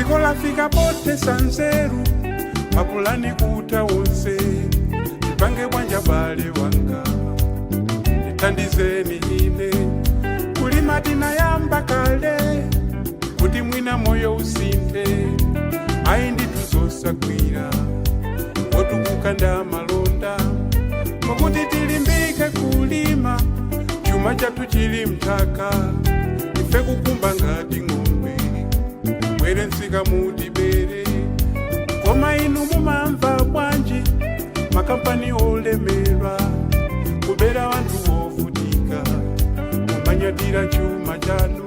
Dziko lafika potesa nzeru, mapulani kuta wonse. Tipange bwanji bale wanga, ndithandizeni ine. Kulima tinayamba kale, kuti mwina moyo usinthe. Ayi ndithu, zosagwira. Wotukuka malonda, mokuti tilimbike kulima. Chuma chathu chili mthaka, ife kukumba ngati ng'ombe. Bwere msika mutibere. Koma inu mumamva bwanji makampani olemerwa kubera wanthu wovutika, mumanyadira chuma chanu?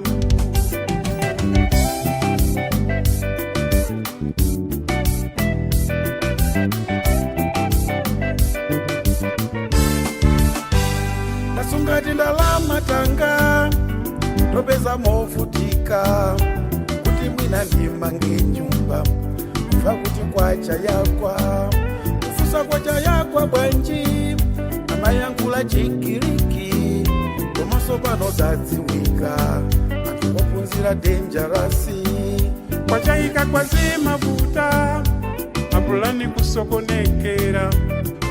Tasungati ndalama tanga topeza movutika, kuti mwina ndimange nyumba. Kuva kuti kwacha yakwa, kufusa kwacha yakwa bwanji, amayankhula Chigiriki. Komanso pano zadziwika, anthu ophunzira dangerous. Kwachayika kwazimavuta, mapulani kusokonekera,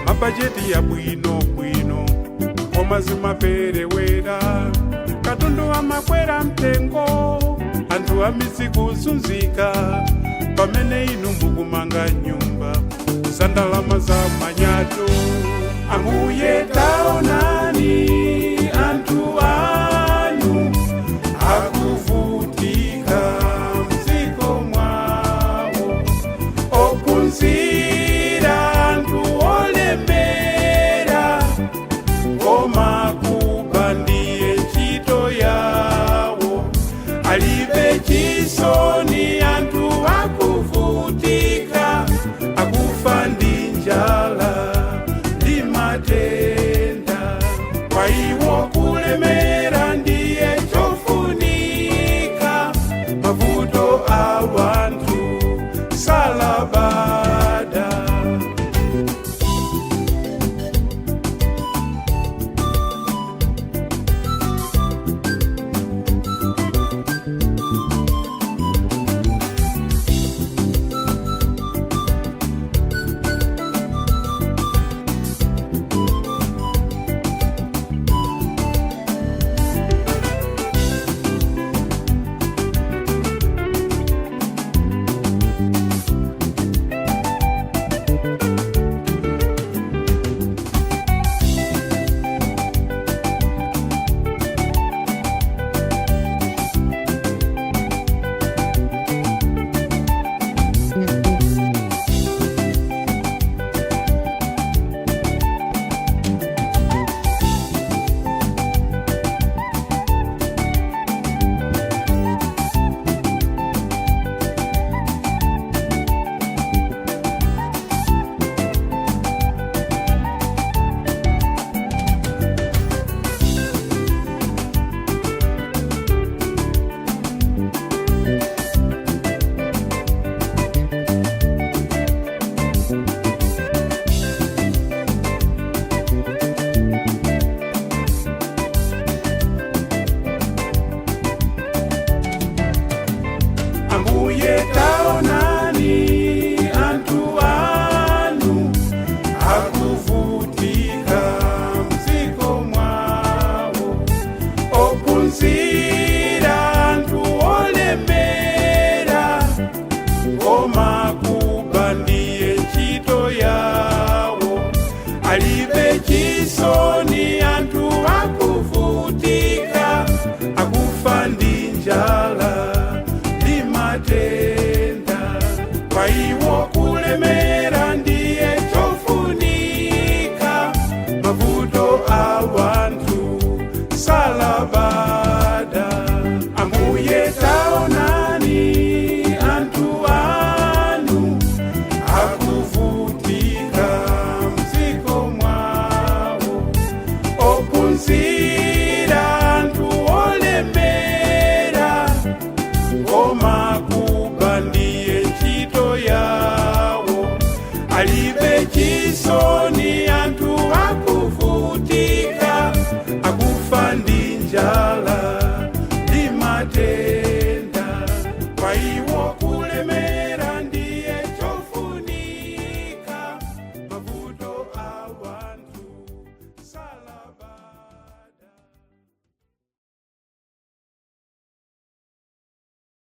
mabajeti ya bwino bwino koma zimaperewera. Katundu amakwera mtengo, anthu amidzi kuzunzika, pamene inu mukumanga nyumba za ndalama za manyato. Ambuye, taonani anthu anu akuvutika mdziko mwawo. Ophunzira, anthu olemera, koma kuba ndiye ntchito yawo. Alibe chisoni, anthu akuvutika, akufa ndi njala ndi matenda. Kwa iwo kulemera ndiye chofunika, mavuto a wanthu salabada. Ambuye, taonani anthu anu akuvutika mdziko mwawo. Ophunzira, anthu olemera, koma kuba ndiye ntchito yawo. Alibe chisoni, anthu akuvutika, akufa ndi njala ndi matenda. Kwa iwo kulemera ndiye chofunika, mavuto a wanthu salabada. Ambuye, taonani anthu anu akuvutika mdziko mwawo. Ophunzira